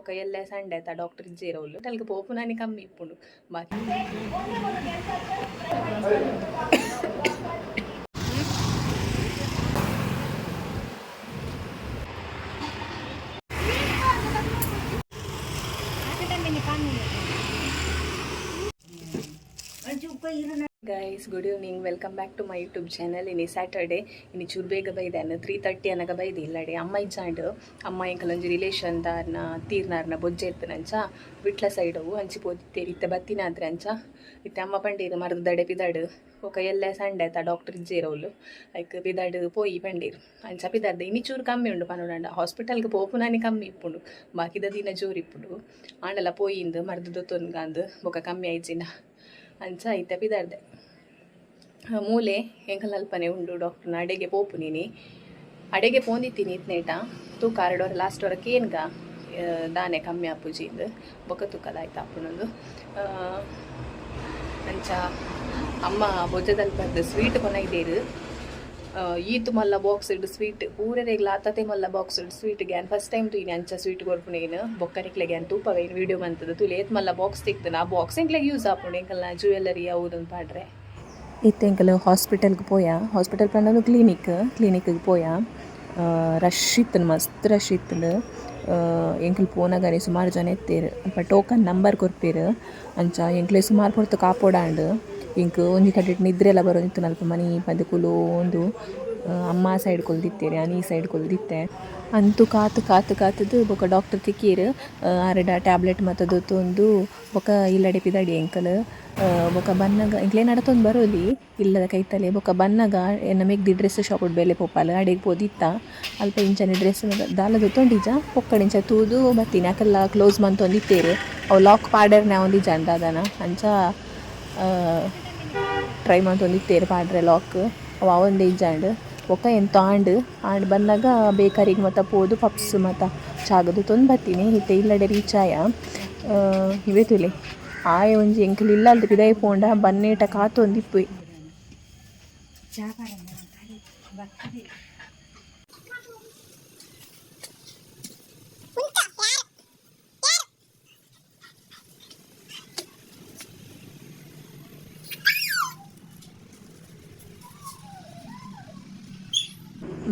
ಬೊಕ ಎಲ್ಲೆ ಸಂಡೆ ಆತ ಡಾಕ್ಟರ್ ಇಜ್ಜೆರ್ ಅವ್ಲು ಅಲ್ಕ ಪೋಪುನಾನಿ ಕಮ್ಮಿ ಇಪ್ಪುಂಡು ಬಾಕಿ. Guys, good evening, welcome back to my YouTube channel. ಇನಿ ಸ್ಯಾಟರ್ಡೆ, ಇನಿ ಚೂರು ಬೇಗ ಬೈದಾನ, 3:30 ಅನಗ ಬೈದು ಇಲ್ಲಡೆ. ಅಮ್ಮ ಇಜ್ಜಾಂಡ್. ಅಮ್ಮ ಎಂಕಲೊಂಜಿ ರಿಲೇಷನ್ ದಾರ್ನ ತೀರ್ನಾರ್ನ ಬೊಜ್ಜೆ ಇತ್ತನಂಚ ವಿಟ್ಲ ಸೈಡ್ ಅವು ಅಂಚಿ ಪೋದಿತ್ತೇರು. ಇತ್ತೆ ಬತ್ತಿನಾದ್ರೆ ಅಂಚ ಇತ್ತೆ ಅಮ್ಮ ಪಂಡೀರು ಮರದ ದಡೆ ಪಿದಾಡು, ಬೊಕ ಎಲ್ಲೆ ಸಂಡೆ ಆತ ಡಾಕ್ಟರ್ ಇಜ್ಜೇರ್ ಅವ್ಲು, ಐಕ್ ಪಿದಾಡು ಪೋಯಿ ಪಂಡೀರು. ಅಂಚ ಪಿದಾಡ್ದೆ. ಇನಿ ಚೂರು ಕಮ್ಮಿ ಉಂಡು ಪನೊಡಂಡ. ಹಾಸ್ಪಿಟಲ್ಗೆ ಪೋಪುನಾನಿ ಕಮ್ಮಿ ಇಪ್ಪುಂಡು, ಬಾಕಿದ ದಿನ ಜೋರು ಇಪ್ಪುಂಡು. ಆಂಡಲ ಪೋಯಿಂದು ಮರ್ದು ದೊತ್ತೊನ್ಗಾಂದು ಬೊಕ ಕಮ್ಮಿ ಆಯ್ಜಿನ ಅಂಚ ಇತ್ತೆ ಪಿದಾಡ್ದೆ. ಮೂಲೆ ಎಂಕಲ್ ಅಲ್ಪನೆ ಉಂಡು ಡಾಕ್ಟರ್ನ ಅಡೆಗೆ ಪೋಪುನಿನಿ. ಅಡೆಗೆ ಪೋಂದಿತ್ತೀನಿ ಇತ್ನೇಟ ತೂಕ ಆರಡೋರ ಲಾಸ್ಟ್ ವರ ಕೇನ್ಗ ದಾನೆ ಕಮ್ಮಿ ಆಪುಜಿಂದು, ಬೊಕ ತೂಕದ ಆಯ್ತು ಆಪುನೊಂದು. ಅಂಚ ಅಮ್ಮ ಬೊಜ್ಜದಲ್ಪದ್ದು ಸ್ವೀಟ್ ಕೊನೈದೇರು. ಈತು ಮಲ್ಲ ಬಾಕ್ಸ್ ಇಡು ಸ್ವೀಟ್ ಪೂರೆರೆಗ್ಲ ಆತತೆ ಮಲ್ಲ ಬಾಕ್ಸ್ ಇಡು ಸ್ವೀಟ್. ಗ್ಯಾನ್ ಫಸ್ಟ್ ಟೈಮ್ ತೂಯಿನಿ ಅಂಚ ಸ್ವೀಟ್ ಕೊರ್ಪುನೇನು. ಬೊಕ್ಕನಿಕ್ಲೆಗೆ ಗ್ಯಾನ್ ತೂಪವೆ ವೀಡಿಯೋ ಮಂತದ ತುಲೆ ಏತ್ ಮಲ್ಲ ಬಾಕ್ಸ್ ತಿಕ್ತನ. ಆ ಬಾಕ್ಸ್ ಎಂಕ್ಲೆಗ್ ಯೂಸ್ ಆಪುಂಡು ಎಂಕಲ್ನ ಜುವೆಲ್ಲರಿ ಅವುದೊಂದು ಪಾಡ್ರೆ. ಇತ್ತೆ ಎಂಕಲ್ ಹಾಸ್ಪಿಟಲ್ಗೆ ಪೋಯ. ಹಾಸ್ಪಿಟಲ್ ಪಂಡ ಕ್ಲಿನಿಕ್, ಕ್ಲಿನಿಕ್ಗೆ ಪೋಯ. ರಶ್ ಇತ್ತುಂಡು, ಮಸ್ತ್ ರಶ್ ಇತ್ತುಂಡು. ಎಂಕಲ್ ಪೋನಗನೆ ಸುಮಾರು ಜನ ಇತ್ತೇರು. ಅಲ್ಪ ಟೋಕನ್ ನಂಬರ್ ಕೊರ್ಪೇರು. ಅಂಚ ಎಂಕ್ಲೆ ಸುಮಾರು ಪೊರ್ತು ಕಾಪೊಡಾಂಡ್. ಎಂಕ್ ಒಂಜಿ ಕಡೆಟ್ ನಿದ್ರೆ ಎಲ್ಲ ಬರೋದಿತ್ತು. ಅಲ್ಪ ಮನಿ ಪಂದ್ ಕುಲೋಂದು ಅಮ್ಮ ಸೈಡ್ ಕುಲ್ದಿತ್ತೇರು, ಯಾನ್ ಈ ಸೈಡ್ ಕುಲ್ದಿತ್ತೆ. ಅಂತೂ ಕಾತು ಕಾತು ಕಾತುದು ಬೊಕ ಡಾಕ್ಟರ್ ತಿಕ್ಕೀರು. ಆರೆಡ ಟ್ಯಾಬ್ಲೆಟ್ ಮಾತ ದೊತ್ತೊಂದು ಬೊಕ ಇಲ್ಲಡೆ ಪಿದಡಿ ಎಂಕಲ್. ಬೊಕ ಬನ್ನಗ ಎಂಕ್ಲೆ ನಡತೊಂದು ಬರೋಲಿ ಇಲ್ಲದ ಕೈತಲೆ. ಬೊಕ ಬನ್ನಗ ಎನ್ನ ಮೆಗ್ದಿ ಡ್ರೆಸ್ ಶಾಪ್ ಬೇಲೆ ಪೋಪಾಲ್, ಅಡೆಗ್ ಪೋದಿತ್ತ. ಅಲ್ಪ ಇಂಚನೆ ಡ್ರೆಸ್ ದಾಲ ದೊತ್ತೊಂಡಿಜ, ಪೊಕ್ಕಡಿಂಚ ತೂದು ಬತ್ತೀನಿ. ಅಕಲ್ಲ ಕ್ಲೋಸ್ ಮಂತೊಂದಿತ್ತೇರು. ಅವು ಲಾಕ್ ಪಾಡೆರ್ನೆ ಒಂದಿಜಾಂಡ ದಾದನ ಅಂಚ ಟ್ರೈ ಮಂತೊಂದಿತ್ತೇರು ಪಾಡ್ರೆ ಲಾಕ್. ಅವು ಆವೊಂದೇ ಇಜ್ಜಾಂಡ್. ಬೊಕ ಎಂತ ಆಂಡ್ ಆಂಡ್ ಬನ್ನಗ ಬೇಕರಿಗೆ ಮಾತ ಪೋದು ಪಪ್ಸ್ ಮಾತ ಚಾಗ ದೆತೊಂದು ಬತ್ತೀನಿ. ಇತ್ತೆ ಇಲ್ಲಡೆ ರೀಚ್ ಆಯ. ಇವೆ ತೂಲೆ, ಆಯೆ ಒಂಜಿ ಎಂಕುಲು ಇಲ್ಲಲ್ದ ಪಿದಾಯಿ ಪೋಂಡ ಬನ್ನೇಟ ಕಾತೊಂದಿಪ್ಪುವೆ.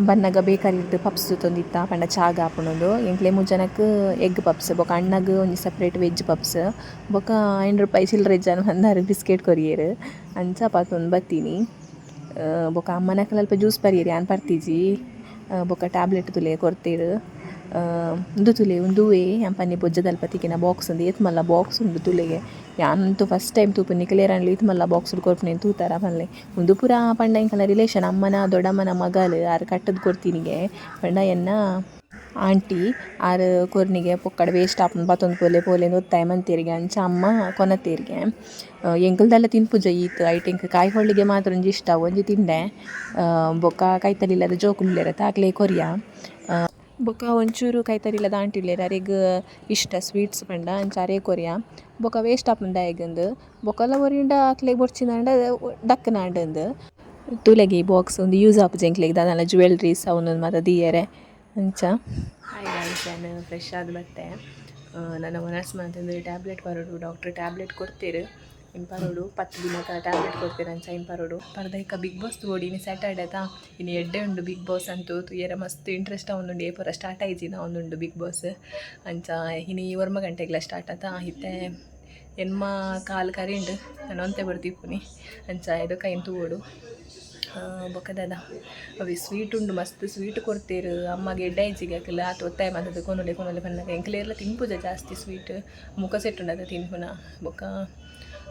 ಬನ್ನಗ ಬೇಕರಿಡ್ದು ಪಪ್ಸ್ ದೆತೊಂದಿತ್ತ ಪಂಡ ಚಾಗ ಆಪುಂಡು. ಎಂಕ್ಲೆ ಮೂಜಿ ಜನಕ್ ಎಗ್ ಪಪ್ಸ್, ಬೊಕ ಅಣ್ಣಗ್ ಒಂಜಿ ಸೆಪರೇಟ್ ವೆಜ್ ಪಪ್ಸ್, ಬೊಕ 5 ರೂಪಾಯಿ ಚಿಲ್ಲರೆ ಇಜ್ಜಾನ್ ಪಂದಾರ್ ಬಿಸ್ಕೆಟ್ ಕೊರಿಯೆರ್. ಅಂಚ ಪತೊಂದು ಬತ್ತೀನಿ. ಬೊಕ ಅಮ್ಮನಕುಲು ಅಲ್ಪ ಜ್ಯೂಸ್ ಪರಿಯೆರ್, ಯಾನ್ ಪರ್ತಿಜಿ. ಬೊಕ ಟ್ಯಾಬ್ಲೆಟ್ ತೂಲೆ ಕೊರ್ತೆರ್. ಉಂದು ತೂಲೆ, ಉಂದುವೇ ಯಾನ್ ಪನ್ನಿ ಬೊಜ್ಜದಲ್ಪ ತಿಕಿನ ಬಾಕ್ಸ್ ಉಂದು. ಏತ್ ಮಲ್ಲ ಬಾಕ್ಸ್ ಉಂಡು ತೂಲೆಗೆ. ಯಾನಂತೂ ಫಸ್ಟ್ ಟೈಮ್ ತೂಪುನಿ. ನಿಕಲೇರಾಂಡಲ ಈತ್ ಮಲ್ಲ ಬಾಕ್ಸ್ ಕೊರ್ಪುನೆನ್ ತೂತಾರ ಪನ್ಲೆ. ಉಂದು ಪೂರ ಪಂಡ ಎಂಕಲ್ನ ರಿಲೇಷನ್ ಅಮ್ಮನ ದೊಡ್ಡಮ್ಮನ ಮಗಲ್ ಆರ್ ಕಟ್ಟುದು ಕೊರ್ತಿನಿಗೆ. ಪಂಡ ಎನ್ನ ಆಂಟಿ ಆರ್ ಕೊರ್ನಿಗೆ, ಪೊಕ್ಕಡೆ ವೇಸ್ಟ್ ಆಪುಂಡು ಪತೊಂದು ಪೋಲೆ ಪೋಲೆ ಒತ್ತಾಯ ಮಂತೇರಿಗೆ, ಅಂಚ ಅಮ್ಮ ಕೊನತೇರಿಗೆ. ಎಂಕಲ್ದೆಲ್ಲ ತಿನ್ಪುಜ ಈತ್. ಐಟ್ ಎಂಕ್ ಕಾಯಿ ಹೋಳಿಗೆ ಮಾತ್ರ ಒಂಜಿ ಇಷ್ಟ, ಒಂಜಿ ತಿಂಡೆ. ಬೊಕ್ಕ ಕೈತಲಿಲ್ಲದ ಜೋಕುಲು ಉಲ್ಲೆರ್ ಅಕ್ಲೆಗ್ ಕೊರಿಯ. ಬೊಕ್ಕ ಒಂಚೂರು ಕೈತಲಿಲ್ಲದ ಆಂಟಿ ಉಲ್ಲೆರ್, ಅರೆಗ್ ಇಷ್ಟ ಸ್ವೀಟ್ಸ್ ಪಂಡ, ಅಂಚ ಅರೆಗ್ ಕೊರಿಯ. ಬೊಕ್ಕ ವೇಸ್ಟ್ ಆಪುಂಡು ದಾಯೆಗಂದ್ ಬೊಕಲ ಒರಿಂಡ ಅಕ್ಲೆಗ್ ಬೊರ್ಚಿನಾಂಡ ದಕ್ಕನಾಂಡಂದ್. ತೂಲೆಗೆ ಈ ಬಾಕ್ಸ್ ಉಂದು ಯೂಸ್ ಆಪುಜಿ ಎಂಕ್ಲೆಗ್ ದಾದನ ಜುವೆಲ್ರೀಸ್ ಅವೊಂದು ಮಾತ ದೀಯೆರೆ ಅಂಚ. ಹಾಯ್ ಗಾಯ್ಸ್, ಯಾನ್ ಫ್ರೆಶ್ ಆದ್ ಬತ್ತೆ. ನನ ವನಸ್ ಮಂತುಂದು ಟ್ಯಾಬ್ಲೆಟ್ ಪರೊಡು. ಡಾಕ್ಟ್ರ್ ಟ್ಯಾಬ್ಲೆಟ್ ಕೊರ್ತೆರ್, ಇನ್ ಪರೊಡು. 10 ದಿನತ ಟ್ಯಾಬ್ಲೆಟ್ ಕೊರ್ತೆರ್, ಅಂಚ ಇನ್ ಪರೊಡು. ಪರ್ದೈಕ ಬಿಗ್ ಬಾಸ್ ತೂವೊಡು. ಇನಿ ಸ್ಯಾಟರ್ಡೆ ತಾ, ಇನಿ ಎಡ್ಡೆ ಉಂಡು ಬಿಗ್ ಬಾಸ್ ಅಂತೂ. ತೂಯೆರೆ ಮಸ್ತ್ ಇಂಟ್ರೆಸ್ಟ್ ಆವೊಂದುಂಡು. ಏಪೊರ ಸ್ಟಾರ್ಟ್ ಆಯಿಜಿನ ಆವೊಂದುಂಡು ಬಿಗ್ ಬಾಸ್. ಅಂಚ ಇನಿ 9 ಗಂಟೆಗ್ಲ ಸ್ಟಾರ್ಟ್ ಆತ. ಇತ್ತೆ 8:15 ಕರಿಂಡು, ನನ ಒಂತೆ ಬರ್ತಿಪ್ಪುನಿ. ಅಂಚ ಎದಕ ಐನ್ ತೂವೊಡು. ಬೊಕ ದಾದ ಅವೆ ಸ್ವೀಟ್ ಉಂಡು, ಮಸ್ತ್ ಸ್ವೀಟ್ ಕೊರ್ತೆರ್. ಅಮ್ಮಗೆ ಎಡ್ಡೆ ಇಜ್ಜಿಗೆ, ಅಕುಲು ಆತ್ ಒತ್ತಾಯ ಮಂತುದು ಕೊನೊಲೆ ಕೊನೊಲೆ ಪನ್ನಗ. ಎಂಕುಲು ತಿನ್ಪುಜ ಜಾಸ್ತಿ ಸ್ವೀಟ್, ಮುಖ ಸೆಟ್ ಉಂಡದ ತಿನ್ಪುನ. ಬೊಕ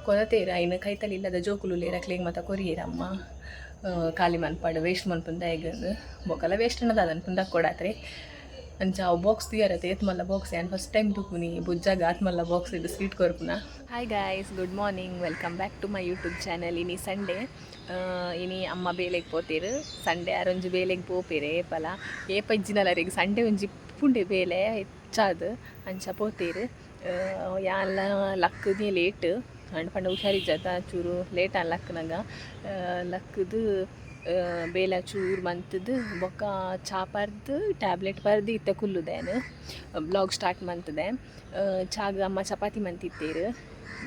ಕೊನತೇರ್. ಐನ್ ಕೈತಲ್ ಇಲ್ಲದ ಜೋಕುಲು ಉಲ್ಲೆರ್, ಅಕ್ಲೆಗ್ ಮಾತ ಕೊರಿಯೆರ್ ಅಮ್ಮ. ಖಾಲಿ ಮನ್ಪಡು ವೇಸ್ಟ್ ಮನ್ಪುನ ದಾಯೆಗ್, ಬೊಕಲ ವೇಸ್ಟ್ ಅನ್ನದ ಅನ್ಪುನ ದಕ್ಕೊಡಾತ್ರೆ. ಅಂಚ ಅವು ಬಾಕ್ಸ್ ತೂಯರತ್ತೆ, ಏತ್ ಮಲ್ಲ ಬಾಕ್ಸ್. ಯಾನ್ ಫಸ್ಟ್ ಟೈಮ್ ತೂಪುನಿ ಬೊಜ್ಜಾಗ ಆತ್ ಮಲ್ಲ ಬಾಕ್ಸ್ ಇದು ಸ್ವೀಟ್ ಕೊರ್ಪುನ. Hi guys, good morning, welcome back to my YouTube channel. ಇನಿ ಸಂಡೇ. ಇನಿ ಅಮ್ಮ ಬೇಲೆಗ್ ಪೋತೇರು. ಸಂಡೇ ಆರೊಂಜಿ ಬೇಲೆಗ್ ಪೋಪೇರು ಏಪಲ. ಏಪ ಇಜ್ಜಿನಲ ಅರೆಗ್ ಸಂಡೇ ಒಂಜಿ ಇಪ್ಪುಂಡೆ ಬೇಲೆ ಹೆಚ್ಚಾದ್, ಅಂಚ ಪೋತೇರು. ಯಾನ್ಲ ಲಕ್ಕುದೇ ಲೇಟ್ ಅಂಡ್ ಪಂಡ ಹುಷಾರಿಜ್ಜತ, ಚೂರು ಲೇಟ್ ಆನ್ ಲಕ್ಕುನಗ. ಲಕ್ಕುದು ಬೇಲೆ ಚೂರು ಮಂತುದು ಬೊಕ್ಕ ಚಾ ಪರ್ದು ಟ್ಯಾಬ್ಲೆಟ್ ಪರ್ದು ಇತ್ತೆ ಕುಲ್ಲುದೇನು ವ್ಲಾಗ್ ಸ್ಟಾರ್ಟ್ ಮಂತುದೆ. ಚಾಗ್ ಅಮ್ಮ ಚಪಾತಿ ಮಂತಿತ್ತೇರು.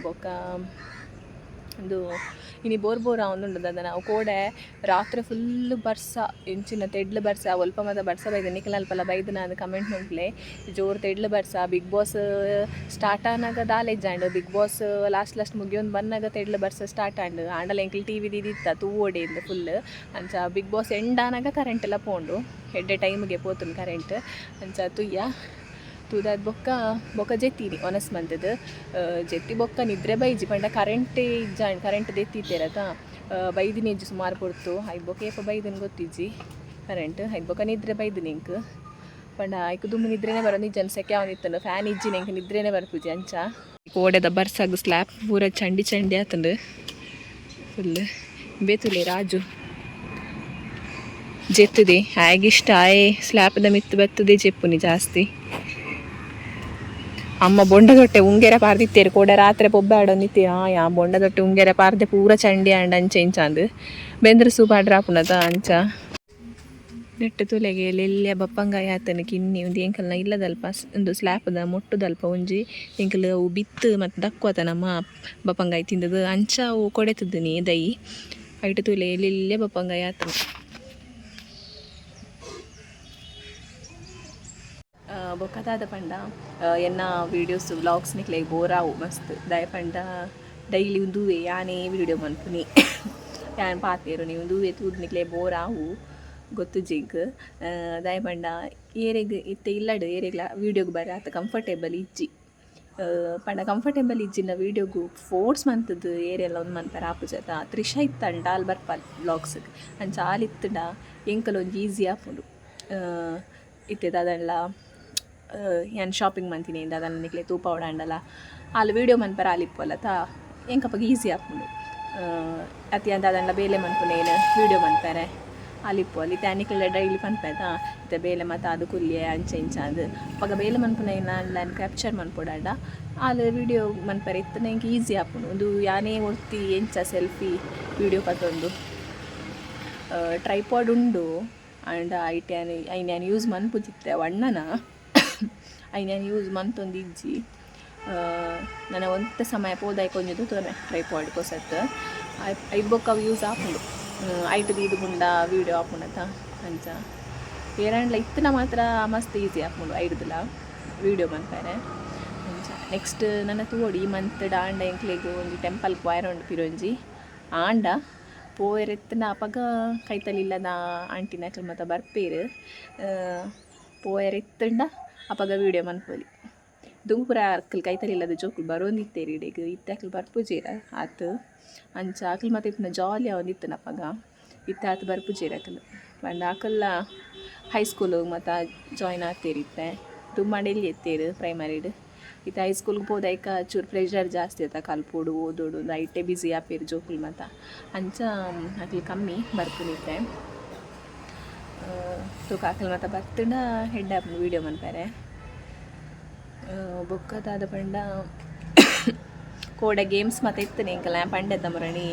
ಬೊಕ್ಕ ಉಂದು ಇನಿ ಬೋರ್ ಬೋರ್ ಆವೊಂದುಂಡು ದಾದ ನಾವು ಕೋಡೆ ರಾತ್ರೆ ಫುಲ್ ಬರ್ಸ, ಎಂಚಿನ ತೆಡ್ಲು ಬರ್ಸ, ಒಲ್ಪ ಮಾತ ಬರ್ಸ ಬೈದ. ನಿಕುಲು ಅಲ್ಪಲ ಬೈದನ ಅಂದ್ ಕಮೆಂಟ್ ಮನ್ಪುಲೆ. ಜೋರು ತೆಡ್ಲು ಬರ್ಸ. ಬಿಗ್ ಬಾಸ್ ಸ್ಟಾರ್ಟ್ ಆನಗ ದಾಲ ಇಜ್ಜಾಂಡ್, ಬಿಗ್ ಬಾಸ್ ಲಾಸ್ಟ್ ಲಾಸ್ಟ್ ಮುಗಿಯೊಂದು ಬನ್ನಗ ತೆಡ್ಲು ಬರ್ಸ ಸ್ಟಾರ್ಟ್ ಆಂಡ್. ಆಂಡಲ ಎಂಕುಲು ಟಿವಿ ದೀದಿತ್ತ ತೂವೊಡೆ ಇಂದ್ ಫುಲ್. ಅಂಚ ಬಿಗ್ ಬಾಸ್ ಎಂಡ್ ಆನಗ ಕರೆಂಟ್ ಎಲ್ಲ ಪೋಂಡು. ಎಡ್ಡೆ ಟೈಮ್ಗೆ ಪೋತುಂಡು ಕರೆಂಟ್. ಅಂಚ ತೂಯ ತೂದಾದ್ ಬೊಕ್ಕ ಬೊಕ್ಕ ಜೆತ್ತೀನಿ ಒನಸ್ ಮಂತುದು. ಜೆತ್ತಿ ಬೊಕ್ಕ ನಿದ್ರೆ ಬೈಜಿ ಪಂಡ ಕರೆಂಟೇ ಇಜ್ಜಾಂಡ್, ಕರೆಂಟ್ ದೆತ್ತಿತ್ತೆರತ. ಬೈದಿನಿ ಇಜ್ಜಿ ಸುಮಾರು ಪೊರ್ತು. ಐದು ಬೊಕ್ಕ ಏಪ ಬೈದನ್ ಗೊತ್ತಿಜ್ಜಿ ಕರೆಂಟ್. ಐದು ಬೊಕ್ಕ ನಿದ್ರೆ ಬೈದಿನಿ ಎಂಕ್. ಪಂಡ ಐಕ್ ದುಂಬು ನಿದ್ರೆನೇ ಬರೋದು ಇಜ್ಜಂಡ್, ಸೆಕೆ ಆವೊಂದಿತ್ತುಂಡು. ಫ್ಯಾನ್ ಇಜ್ಜಿನ ಎಂಕ್ ನಿದ್ರೆನೇ ಬರ್ಪುಜಿ ಅಂಚ. ಕೋಡೆದ ಬರ್ಸಗ್ ಸ್ಲ್ಯಾಪ್ ಪೂರ ಚಂಡಿ ಚಂಡಿ ಆತುಂಡು ಫುಲ್. ಬೇತುಲೆ ರಾಜು ಜೆತ್ತದೆ ಆಯಗಿಷ್ಟ ಆಯೆ ಸ್ಲ್ಯಾಪ್ದ ಮಿತ್ತು ಬರ್ತದೆ ಜೆಪ್ಪುನಿ ಜಾಸ್ತಿ. ಅಮ್ಮ ಬೊಂಡದೊಟ್ಟೆ ಉಂಗೆರ ಪಾರ್ದಿತ್ತೇರು ಕೋಡೆ ರಾತ್ರೆ ಪೊಬ್ಬೆ ಆಡೊಂದಿತ್ತೆ. ಆ ಯಾ ಬೊಂಡದೊಟ್ಟೆ ಉಂಗೆರ ಪಾರ್ದೆ ಪೂರ ಚಂಡಿ ಆಂಡ್ ಅಂಚ ಇಂಚ ಅಂದ್ ಬೆಂದ್ರ ಸೂಪ್ ಆಡ್ರಾಪುನದ ಅಂಚ. ನೆಟ್ಟ್ ತೂಲೆಗೆ ಎಲ್ಯ ಬಪ್ಪಂಗಾಯಿ ಆತನ ಕಿನ್ನಿ. ಉಂದು ಎಂಕಲ್ನ ಇಲ್ಲದಲ್ಪ ಉಂದು ಸ್ಲ್ಯಾಪ್ದ ಮೊಟ್ಟುದಲ್ಪ ಒಂಜಿ ಎಂಕಲ್ ಅವು ಬಿತ್ತ್ ಮತ್ತ್ ದಕ್ವತ ನಮ್ಮ ಬಪ್ಪಂಗಾಯಿ ತಿಂದದು ಅಂಚ ಅವು ಕೊಡೆತುದಿನಿ ದೈ. ಐಟ್ ತೂಲೆ ಎಲ್ಯ ಬಪ್ಪಂಗಾಯಿ ಆತನ. ಬೊಕ್ಕ ದಾದ ಪಂಡ, ಎನ್ನ ವೀಡಿಯೋಸ್ ವ್ಲಾಗ್ಸ್ ನಿಕ್ಲೆಗ್ ಬೋರ್ ಆವು ಮಸ್ತ್. ದಾಯೆ ಪಂಡ ಡೈಲಿ ಉಂದುವೇ ಯಾನೇ ವೀಡಿಯೋ ಮನ್ಪುನಿ, ಯಾನ್ ಪಾತೆರುನಿ, ಉಂದುವೇ ತೂದು ನಿಕ್ಲೆಗ್ ಬೋರ್ ಆವು ಗೊತ್ತುಜ್ಜಿ ಎಂಕ್. ದಾಯೆ ಪಂಡ ಏರೆಗ್ ಇತ್ತೆ ಇಲ್ಲಡ್ ಏರೆಗ್ಲ ವೀಡಿಯೋಗ್ ಬರ ಆತ್ ಕಂಫರ್ಟೇಬಲ್ ಇಜ್ಜಿ. ಪಂಡ ಕಂಫರ್ಟೇಬಲ್ ಇಜ್ಜಿಂಡ ವೀಡಿಯೋಗು ಫೋರ್ಸ್ ಮಂತುದು ಏರೆಲ್ಲ ಉಂದು ಮನ್ಪೆರೆ ಆಪುಜತ. ತ್ರಿಷಾ ಇತ್ತಂಡ ಆಲ್ ಬರ್ಪಲ್ ವ್ಲಾಗ್ಸ್ಗ್. ಅಂಚ ಆಲ್ ಇತ್ತುಂಡ ಎಂಕಲ ಒಂಜಿ ಈಸಿ ಆಪುಂಡು. ಇತ್ತೆ ದಾದಂಡ್ಲ ಯಾನ್ ಶಾಪಿಂಗ್ ಮಂತಿನಿ ದಾದನ ನಿಕ್ಲೆ ತೂಪಾವೊಡಾಂಡಲ ಆಲ್ ವೀಡಿಯೋ ಮನ್ಪೆರೆ ಆಲ್ ಇಪ್ಪುವಲತ, ಎಂಕ್ ಅಪಗ ಈಸಿ ಆಪುಂಡು. ಅತ್ ಯಾನ್ ದಾದಂಡ್ಲ ಬೇಲೆ ಮನ್ಪುನೇನ್ ವೀಡಿಯೋ ಮನ್ಪೆರೆ ಆಲ್ ಇಪ್ಪುವಲ್. ಇತ್ತೆ ಯಾನ್ ಡೈಲಿ ಪನ್ಪೆದ ಇತ್ತೆ ಬೇಲೆ ಮಾತ ಆದ್ ಕುಲ್ಯೆ ಅಂಚ ಇಂಚ ಅಂದ್. ಅಪಗ ಬೇಲೆ ಮನ್ಪುನೈನ್ ಆಂಡಲ ಕ್ಯಾಪ್ಚರ್ ಮನ್ಪೊಡಾಂಡ ಆಲ್ ವೀಡಿಯೋ ಮನ್ಪೆರೆ ಇತ್ತ್ಂಡ ಎಂಕ್ ಈಸಿ ಆಪುಂಡು. ಉಂದು ಯಾನೇ ಒರ್ತಿ ಎಂಚ ಸೆಲ್ಫಿ ವೀಡಿಯೋ ಪತ್ತೊಂದು. ಟ್ರೈಪಾಡ್ ಉಂಡು ಆಂಡ ಐಟ್ ಯಾನ್ ಐನ್ ಯಾನ್ ಯೂಸ್ ಮನ್ಪುಜಿತ್ತೆ. ಅವು ಅಣ್ಣನ, ಐನ್ ಯಾನ್ ಯೂಸ್ ಮಂತೊಂದಿಜ್ಜಿ. ನನ ಒಂತೆ ಸಮಯ ಪೋದಾಯ್ಕ ಒಂಜಿ ತೂತೊನೆ ಟ್ರೈಪಾಡ್ ಪೊಸತ್. ಐದು ಬೊಕ್ಕ ಅವು ಯೂಸ್ ಆಪುಂಡು. ಐಟ್ ದೀದ್ ಪುಂಡ ವೀಡಿಯೋ ಆಪುಂಡತ. ಅಂಚ ಏರಾಂಡ್ಲ ಇತ್ತಿನ ಮಾತ್ರ ಮಸ್ತ್ ಈಸಿ ಆಪುಂಡು ಐಡ್ದುಲ ವೀಡಿಯೋ ಮನ್ಪೆರೆ ಅಂಚ. ನೆಕ್ಸ್ಟ್ ನನ ತೂವೊಡು. ಈ ಮಂತ್ ಆಂಡ ಎಂಕ್ಲೆಗ್ ಒಂಜಿ ಟೆಂಪಲ್ ಪೋಯೆರೆ ಉಂಡು ಪಿರೊಂಜಿ. ಆಂಡ ಪೋಯೆರೆ ಇತ್ತಿನ ಅಪಗ ಕೈತಲ್ ಇಲ್ಲದ ಆಂಟಿನಕುಲು ಮಾತ ಬರ್ಪೆರ್. ಪೋಯೆರೆ ಇತ್ತುಂಡ ಅಪಗ ವೀಡಿಯೋ ಮನ್ಪೊಲಿ. ದುಂಬು ಪೂರ ಅಕ್ಲ್ ಕೈತಲ್ ಇಲ್ಲದ ಜೋಕುಲು ಬರೋಂದಿತ್ತೆರ್ ಇಡೆಗ್, ಇತ್ತೆ ಅಕ್ಲ್ ಬರ್ಪುಜೆರ್ ಆತ್. ಅಂಚ ಅಕ್ಲ್ ಮಾತ ಇಪ್ಪುನ ಜಾಲಿ ಆವೊಂದಿತ್ತುಂಡು ಅಪಗ. ಇತ್ತೆ ಆತ್ ಬರ್ಪುಜೆರ್ ಅಕುಲು. ಪಂಡ ಅಕುಲ್ಲ ಹೈಸ್ಕೂಲ್ ಮಾತ ಜಾಯಿನ್ ಆತೆರ್ ಇತ್ತೆ. ದುಂಬಾಂಡ ಎಲ್ಯ ಇತ್ತೆರ್ ಪ್ರೈಮರಿಡ್. ಇತ್ತೆ ಹೈಸ್ಕೂಲ್ಗೆ ಪೋದೈಕ ಚೂರು ಪ್ರೆಷರ್ ಜಾಸ್ತಿ ಆತ, ಕಲ್ಪೊಡು ಓದೊಡು ಐಟೇ ಬ್ಯುಸಿ ಆಪೆರ್ ಜೋಕುಲು ಮಾತ. ಅಂಚ ಅಕ್ಲ್ ಕಮ್ಮಿ ಬರ್ಪುನಿತ್ತೆ. ತೂಕ ಅಕಲ್ ಮಾತ ಬತ್ತುಂಡ ಎಡ್ಡೆ ಆಪುಂಡು ವೀಡಿಯೋ ಮನ್ಪೆರೆ. ಬೊಕ್ಕ ದಾದ ಪಂಡ, ಕೋಡೆ ಗೇಮ್ಸ್ ಮಾತ ಇತ್ತುಂಡು ಎಂಕಲ್ನ. ಪಂಡೆತ ಮುರಣಿ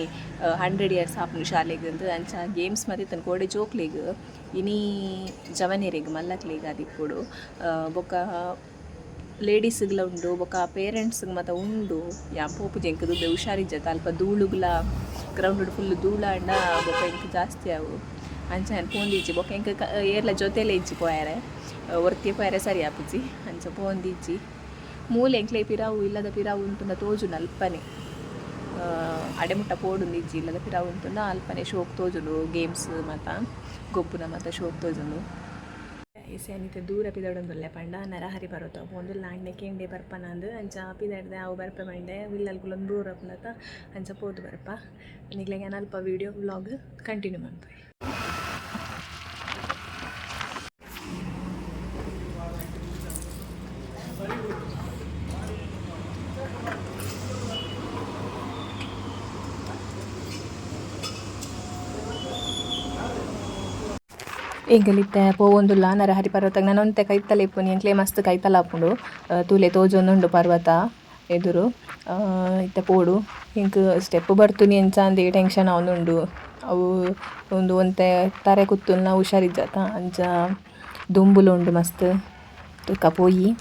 100 ಇಯರ್ಸ್ ಆಪುಂಡು ಶಾಲೆಗ್ ಅಂದ್. ಅಂಚ ಗೇಮ್ಸ್ ಮಾತ ಇತ್ತುಂಡು ಕೋಡೆ ಜೋಕ್ಲೆಗ್. ಇನಿ ಜವನೆರೆಗ್ ಮಲ್ಲಕ್ಲೆಗ್ ಆದಿಪ್ಪೊಡು. ಬೊಕ್ಕ ಲೇಡೀಸ್ಗ್ಲ ಉಂಡು, ಬೊಕ್ಕ ಪೇರೆಂಟ್ಸ್ಗ್ ಮಾತ ಉಂಡು. ಯಾನ್ ಪೋಪುಜಿ, ಎಂಕ್ ದುಂಬೆ ಹುಷಾರಿಜ್ಜತ. ಅಲ್ಪ ಧೂಳುಗ್ಲ ಗ್ರೌಂಡ್ ಫುಲ್ ಧೂಳಾಂಡ ಬೊಕ್ಕ ಎಂಕ್ ಜಾಸ್ತಿ ಆವು. ಅಂಚ ಯಾನ್ ಪೋಂದಿಜ್ಜಿ. ಬೊಕ್ಕ ಎಂಕ್ ಏರ್ಲ ಜೊತೆಲೆ ಇಜ್ಜಿ ಪೋಯೆರೆ, ಒರ್ತಿಯೇ ಪೋಯೆರೆ ಸರಿ ಆಪುಜಿ. ಅಂಚ ಪೋಂದಿಜ್ಜಿ. ಮೂಲೆ ಎಂಕ್ಲೆ ಪಿರಾವು ಇಲ್ಲದ ಪಿರಾವು ಉಂತುಂಡ ತೋಜುಂಡು ಅಲ್ಪನೆ. ಅಡೆ ಮುಟ್ಟ ಪೋಡುಂದು ಇಜ್ಜಿ, ಇಲ್ಲದ ಪಿರಾವು ಉಂತುಂಡ ಅಲ್ಪನೆ ಶೋಕ್ ತೋಜುಂಡು. ಗೇಮ್ಸ್ ಮಾತ ಗೊಬ್ಬುನ ಮಾತ ಶೋಕ್ ತೋಜುಂಡು. ಇತ್ತೆ ದೂರ ಪಿದಡೊಂದುಲ್ಲೆ. ಪಂಡ ನರಹರಿ ಪರ್ವತ ಪೋಂದುಲ್ಲ. ಅಣ್ಣೆ ಕೇಂಡೆ ಬರ್ಪನಾಂದ್. ಅಂಚ ಪಿದಡ್ದೆ ಅವು ಬರ್ಪೆ ಪಂಡೆ. ಇಲ್ಲಲ್ ಕುಲೊಂದು ಬೋರ್ ಆಪುಂಡತ, ಅಂಚ ಪೋದು ಬರ್ಪ. ನಿಕ್ಲೆಗ್ ಯಾನ್ ಅಲ್ಪ ವೀಡಿಯೋ ವ್ಲಾಗ್ ಕಂಟಿನ್ಯೂ ಮನ್ಪುವೆ. ಎಂಕುಲು ಪೋವೊಂದುಲ್ಲ ನರಹರಿ ಪರ್ವತಗ್. ನನ ಒಂತೆ ಕೈತಲ್ ಇಪ್ಪುನಿ, ಎಂಕ್ಲೆ ಮಸ್ತ್ ಕೈತಲ್ ಆಪುಂಡು. ತೂಲೆ ತೋಜೊಂದುಂಡು ಪರ್ವತ ಎದುರು. ಇತ್ತೆ ಪೋಡು. ಎಂಕ್ ಸ್ಟೆಪ್ ಬರ್ತುನಿ ಎಂಚ ಅಂದ್ ಟೆನ್ಷನ್ ಆವೊಂದುಂಡು. ಅವು ಉಂದು ಒಂತೆ ತರೆ ಕುತ್ತುನ ಹುಷಾರಿಜ್ಜತ ಅಂಚ ದುಂಬುಲ ಉಂಡು ಮಸ್ತ್ ತೂಕ ಪೋಯಿ.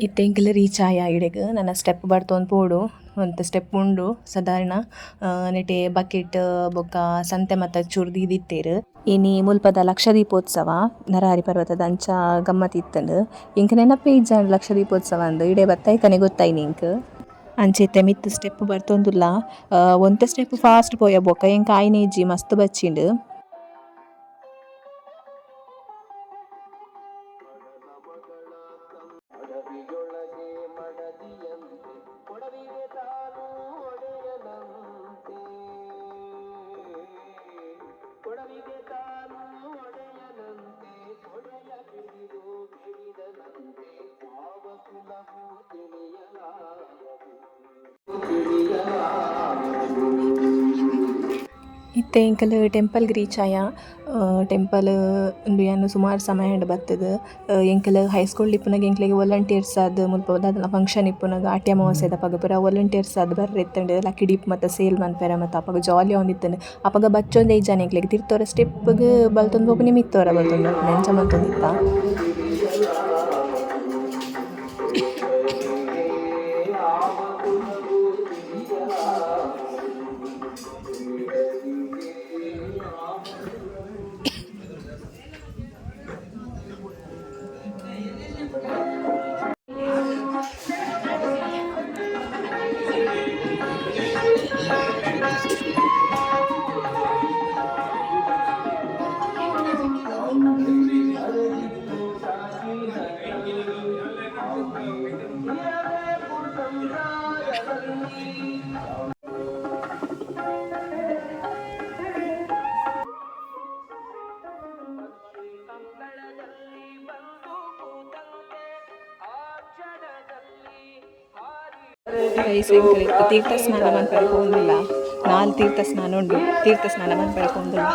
ಇತ್ತೆ ಎಂಕುಲು ರೀಚ್ ಆಯ ಇಡೆಗ್ ನನ ಸ್ಟೆಪ್ ಬರ್ತೊಂದು ಪೋಡು ಒಂತೆ ಸ್ಟೆಪ್ ಉಂಡು ಸಾಧಾರಣ ನೆಟೆ ಬಕೆಟ್ ಬೊಕ ಸಂತೆ ಮಾತ ಚೂರು ದೀದಿತ್ತೆರ್ ಇನಿ ಮುಲ್ಪದ ಲಕ್ಷ ದೀಪೋತ್ಸವ ನರಹರಿ ಪರ್ವತದ ಅಂಚ ಗಮ್ಮತ್ ಇತ್ತುಂಡು ಎಂಕ್ ನೆನಪೇ ಇಜ್ಜಾಂಡ್ ಲಕ್ಷ ದೀಪೋತ್ಸವ ಅಂದ್ ಇಡೆ ಬತ್ತೈಕನೆ ಗೊತ್ತಾಯಿನಿ ಎಂಕ್. ಅಂಚ ಇತ್ತೆ ಮಿತ್ತ್ ಸ್ಟೆಪ್ ಬರ್ತೊಂದುಲ್ಲ ಒಂತೆ ಸ್ಟೆಪ್ ಫಾಸ್ಟ್ ಪೋಯ ಬೊಕ ಎಂಕ್ ಆಯಿನೆ ಇಜ್ಜಿ ಮಸ್ತ್ ಬಚ್ಚಿಂಡ್. ಇತ್ತೆ ಎಂಕುಲು ಟೆಂಪಲ್ಗ್ ರೀಚ್ ಆಯ ಟೆಂಪಲ್ ಉಂದು ಯಾನ್ ಸುಮಾರು ಸಮಯ ಆಂಡ್ ಬತ್ತುದು ಎಂಕುಲು ಹೈ ಸ್ಕೂಲ್ ಇಪ್ಪುನಗ ಎಂಕ್ಲೆಗ್ ವಾಲಂಟಿಯರ್ಸ್ ಆದ್ ಮುಲ್ಪ ದಾದನ ಫಂಕ್ಷನ್ ಇಪ್ಪುನಗ ಆಟಿ ಅಮಾವಾಸ್ಯೆದ ಅಪಗ ಪೂರ ವಾಲಂಟಿಯರ್ಸ್ ಆದ್ ಬರ್ರೆ ಇತ್ತುಂಡು ಲಕ್ಕಿ ಡಿಪ್ ಮಾತ ಸೇಲ್ ಮನ್ಪೆರೆ ಮಾತ ಅಪಗ ಜಾಲಿ ಆವೊಂದಿತ್ತುಂಡು ಅಪಗ ಬಚ್ಚೊಂದೇ ಇಜ್ಜಾಂಡ್ ಎಂಕ್ಲೆಗ್ ತಿರ್ತೊರ ಸ್ಟೆಪ್ ಗ್ ಬಲ್ತೊಂದು ಪೋಪುನಿ ಮಿತ್ತೊರ ಬಲ್ತೊಂದು ಪೋಪುನಿ ಅಂಚ ಮಂತೊಂದಿತ್ತ. ಗೈಸ್ ಎಂಕುಲು ಇತ್ತೆ ತೀರ್ಥ ಸ್ನಾನ ಮನ್ಪೆರೆ ಪೋವೊಂದುಲ್ಲ ನಾಲ್ ತೀರ್ಥ ಸ್ನಾನ ಉಂಡು ತೀರ್ಥ ಸ್ನಾನ ಮನ್ಪೆರೆ ಪೋವೊಂದುಲ್ಲ.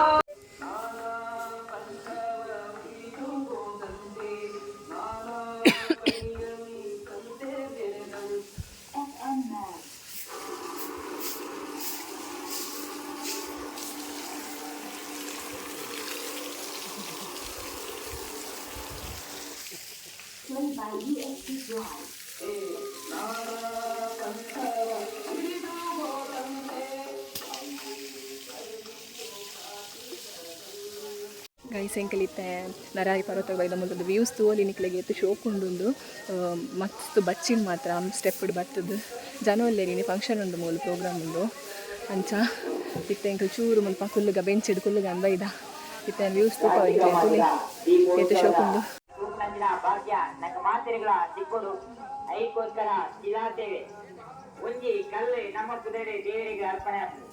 ಗೈಸ್ ಎಂಕುಲು ಇತ್ತೆ ನರಹರಿ ಪರ್ವತ ಬೈದ ಮುಲ್ತದ ವ್ಯೂಸ್ ತೂವೊಲಿ ನಿಕ್ಲೆಗ್ ಏತ್ ಶೋಕು ಉಂಡು ಮಸ್ತ್ ಬಚ್ಚಿನ್ ಮಾತ್ರ ಸ್ಟೆಪ್ ಡ್ ಬತ್ತುದು ಜನ ಉಲ್ಲೆರ್ ಇನಿ ಫಂಕ್ಷನ್ ಉಂಡು ಮೂಲು ಪ್ರೋಗ್ರಾಮ್ ಉಂಡು ಅಂಚ ಇತ್ತೆ ಎಂಕುಲು ಚೂರು ಮುಲ್ಪ ಕುಲ್ಲುಗ ಬೆಂಚ್ ಡ್ ಕುಲ್ಲುಗ ಅಂದ್ ಬೈದ ಇತ್ತೆ ವ್ಯೂಸ್ ತೂಪ ಎಂಕ್ಲೆ ತೂಲೆ ಏತ್ ಶೋಕು ಉಂಡು. ಭಾಗ್ಯ ನಂಗೆ ಮಾತೆರೆಗಳ ದಿಕ್ಕೊಡು ಐಕ್ಕೋಸ್ಕರ ಶಿಲಾಸೇವೆ ಒಂಜಿ ಕಲ್ಲು ನಮ್ಮ ಕುದುರೆ ದೇವರಿಗೆ ಅರ್ಪಣೆ ಆಗ್ತದೆ.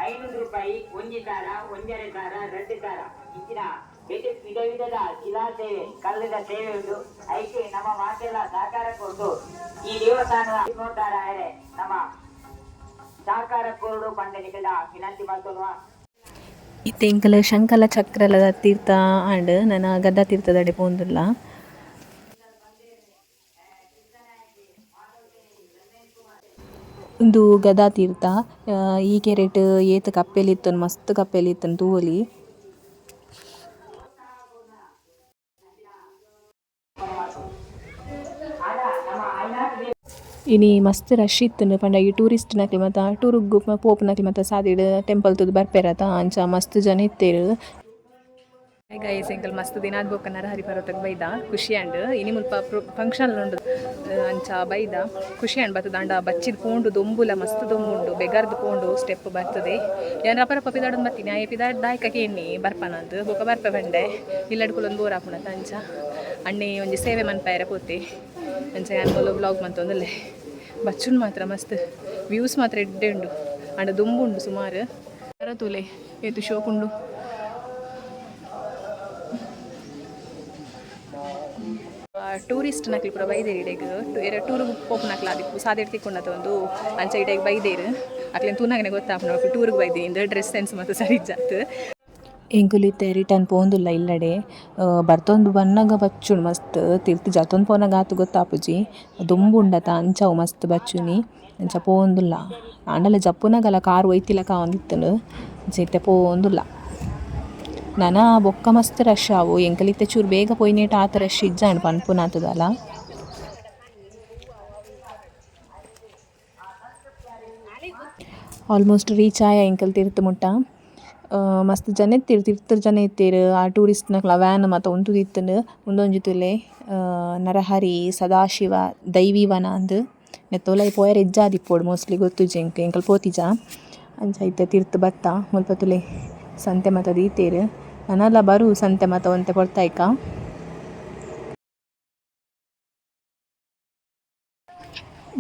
500 ರೂಪಾಯಿ ಒಂಜಿ ಸಾರ ಒಂಜರೆ ಸಾರ 2 ಸಾರ ಇಂಚಿನ ಬೇತೆ ವಿಧ ವಿಧದ ಶಿಲಾ ಸೇವೆ ಕಲ್ಲಿನ ಸೇವೆ ಉಂಟು. ಐಕೆ ನಮ್ಮ ಮಾತೆಲ್ಲ ಸಹಕಾರ ಕೊಟ್ಟು ಈ ದೇವಸ್ಥಾನದ ಜೀರ್ಣೋದ್ಧಾರ ನಮ್ಮ ಸಹಕಾರ ಕೊರಡು ಪಂಡನಿಗಳ ವಿನಂತಿ ಮಾಡ್ತೋನುವ. ಇತ್ತೆ ಎಂಕುಲು ಶಂಕಲ ಚಕ್ರಲ ತೀರ್ಥ ಆಂಡ್ ನನ ಗದಾ ತೀರ್ಥದಡೆ ಪೋವೊಂದುಲ್ಲ. ಉಂದು ಗದಾ ತೀರ್ಥ ಈ ಕೆರೆಟ್ ಏತ್ ಕಪ್ಪೆಲು ಇತ್ತುಂಡು ಮಸ್ತ್ ಕಪ್ಪೆಲು ಇತ್ತುಂಡು ತೂವೊಲಿ. ಇನಿ ಮಸ್ತ್ ರಶ್ ಇತ್ತುಂಡು ಪಂಡ ಈ ಟೂರಿಸ್ಟ್ ನಕುಲು ಮಾತ ಟೂರುಗು ಪೋಪುನಕುಲು ಮಾತ ಸಾದಿಡ್ ಟೆಂಪಲ್ ತೂದು ಬರ್ಪೆರ್ ಅತ ಅಂಚ ಮಸ್ತ್ ಜನ ಇತ್ತೆರ್. ಗೈಸ್, ಎಂಕಲ್ ಮಸ್ತ್ ದಿನ ಬೊಕ್ಕ ನರಹರಿ ಪರ್ವತಕ್ಕೆ ಬೈದ, ಖುಷಿ ಆಂಡ್. ಇನಿ ಮುಲ್ಪ ಫಂಕ್ಷನ್ ಉಂಡು, ಅಂಚ ಬೈದ, ಖುಷಿ ಆಂಡ್. ಬತ್ತದ ಆಂಡ ಬಚ್ಚಿದ್ ಪೋಂಡು, ದೊಂಬುಲ ಮಸ್ತ್ ದೊಂಬುಂಡು. ಬೆಗರ್ದು ಪೋಂಡು ಸ್ಟೆಪ್ ಬರ್ತದೆ. ಯಾನ್ ರಪರಪ ಪಿದಾಡೊಂದು ಬತ್ತೀನಿ. ಆಯೆ ಪಿದಾಡ್ ದಾಯಕ ಕೇಣ್ಣಿ ಬರ್ಪನಂದು, ಬೊಕ ಬರ್ಪೆ ಬಂಡೆ. ಇಲ್ಲಡ್ ಕುಲೊಂದು ಬೋರ್ ಆಪುಣತ, ಅಂಚ ಅಣ್ಣೆ ಒಂಜಿ ಸೇವೆ ಮನ್ಪಾಯರ ಪೋತೆ. ಅಂಚ ಯಾನ್ ಮೂಲು ವ್ಲಾಗ್ ಮಂತೊಂದುಲ್ಲೆ. ಬಚ್ಚುನ್ ಮಾತ್ರ ಮಸ್ತ್, ವ್ಯೂಸ್ ಮಾತ್ರ ಎಡ್ಡೆ ಉಂಡು. ಆಂಡ ದುಂಬುಂಡು ಸುಮಾರು ತೂಲೆ, ಏತು ಶೋಕುಂಡು. ಟೂರಿಸ್ಟ್ ನಕ್ಲು ಪೂರ ಬೈದೇರ್ ಇಡೆಗ್. ಎರ ಟೂರ್ ಪೋಪುನಕ್ಲು ಆದಿಪ್ಪು, ಸಾದಿಡ್ ತಿಕ್ಕುಂಡತ ಒಂದು, ಅಂಚ ಇಡೆಗ್ ಬೈದೇರ್. ಅಕ್ಲೆನ್ ತೂನಗನೆ ಗೊತ್ತಾಪುಂಡು ಅಕ್ಲು ಟೂರ್ಗ್ ಬೈದೆ ಇಂದ್. ಡ್ರೆಸ್ ಸೆನ್ಸ್ ಮಾತ ಸರಿ ಇಜ್ಜಾತ್. ಎಂಕುಲು ಇತ್ತೆ ರಿಟರ್ನ್ ಪೋಂದುಲ್ಲ ಇಲ್ಲಡೆ. ಬರ್ತೊಂದು ಬನ್ನಗ ಬಚ್ಚುಂಡು ಮಸ್ತ್, ತಿರ್ತ್ ಜತ್ತೊಂದು ಪೋನಗ ಆತ್ ಗೊತ್ತಾಪುಜಿ. ದುಂಬು ಉಂಡತ, ಅಂಚವು ಮಸ್ತ್ ಬಚ್ಚುನಿ. ಅಂಚ ಪೋವೊಂದುಲ್ಲ. ಆಂಡಲ ಜಪ್ಪುನಗಲ ಕಾರ್ ಒಯ್ತಿಲಕ ಆವೊಂದಿತ್ತುಂಡು. ಅಂಚ ಇತ್ತೆ ಪೋವೊಂದುಲ್ಲ. ನನ ಬೊಕ್ಕ ಮಸ್ತ್ ರಶ್ ಆವು. ಎಂಕಲ್ ಇತ್ತೆ ಚೂರು ಬೇಗ ಪೋಯಿನೇಟ ಆತ್ ರಶ್ ಇಜ್ಜಾಂಡ್ ಪನ್ಪುನಾತದಲ. ಆಲ್ಮೋಸ್ಟ್ ರೀಚ್ ಆಯ ಎಂಕಲ್ ತಿರ್ತ್ ಮುಟ್ಟ. ಮಸ್ತ್ ಜನ ಇತ್ತೆರ್, ತಿರ್ತ್ ಜನ ಇತ್ತೆರ್. ಆ ಟೂರಿಸ್ಟ್ ನಕುಲ ವ್ಯಾನ್ ಮಾತ ಉಂತುದಿತ್ತುಂಡು. ಉಂದೊಂಜಿ ತೂಲೆ, ನರಹರಿ ಸದಾಶಿವ ದೈವಿ ವನ ಅಂದ್. ನೆತ್ತ ಉಲಾಯಿ ಪೋಯೆರೆ ಇಜ್ಜಾದಿಪ್ಪೊಡು ಮೋಸ್ಟ್ಲಿ, ಗೊತ್ತುಜಿ ಎಂಕ್, ಎಂಕಲ್ ಪೋತಿಜ. ಅಂಚ ಇತ್ತೆ ತಿರ್ತ್ ಬತ್ತ. ಮುಲ್ಪ ತೂಲೆ, ಸಂತೆ ಮಾತ ದೀತೆರ್. ನನಲ ಬರು ಸಂತೆ ಮಾತ ಒಂತೆ ಪೊರ್ತೈಕ.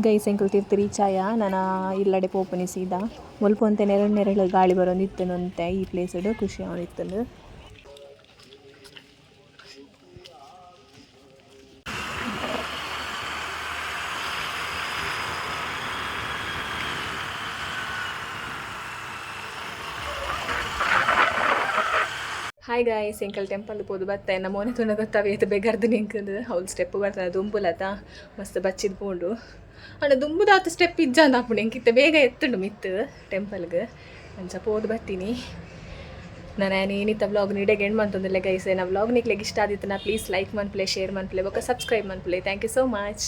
ಗೈಸ್, ಎಂಕುಲು ತಿರ್ತ್ ರೀಚ್ ಆಯ. ನನ ಇಲ್ಲಡೆ ಪೋಪುನಿ ಸೀದಾ. ಮುಲ್ಪ ಒಂತೆ ನೆರಳು ನೆರಳು ಗಾಳಿ ಬರೊಂದಿತ್ತುಂಡು. ಒಂತೆ ಈ ಪ್ಲೇಸ್ ಖುಷಿ ಆವೊಂದಿತ್ತುಂಡು. ಹಾಯ್ ಗಾಯ್ಸ್, ಎಂಕಲ್ ಟೆಂಪಲ್ ಪೋದು ಬತ್ತ. ಎನ್ನ ಮೋನೆ ತೂನ ಗೊತ್ತಾವೆ ಏತ್ ಬೆಗರ್ದು ನಿಂಕುಂದು. ಅವ್ಲು ಸ್ಟೆಪ್ ಬರ್ತದೆ, ದುಂಬುಲತ ಮಸ್ತ್ ಬಚ್ಚಿದ್ ಪೋಂಡು. ಆಂಡ ದುಂಬುದಾತ್ ಸ್ಟೆಪ್ ಇಜ್ಜಾಂದ್ ಆಪುಂಡು. ಎಂಕಿತ್ತೆ ಬೇಗ ಎತ್ತುಂಡು ಮಿತ್ತು ಟೆಂಪಲ್ಗ್. ಅಂಚ ಪೋದು ಬತ್ತೀನಿ ನಾನು. ಏನಿತ್ತ ವ್ಲಾಗ್ ಇಡೆಗೆ ಎಂಡ್ ಮಂತೊಂದುಲ್ಲೆ ಗೈಸ್. ನಾ ವ್ಲಾಗ್ ನಿಕ್ಲೆಗ್ ಇಷ್ಟ ಆದಿತ್ತು ಪ್ಲೀಸ್ ಲೈಕ್ ಮನ್ಪುಲೆ, ಶೇರ್ ಮನ್ಪುಲೆ, ಬೊಕ್ಕ subscribe ಮನ್ಪುಲೆ. Thank you so much.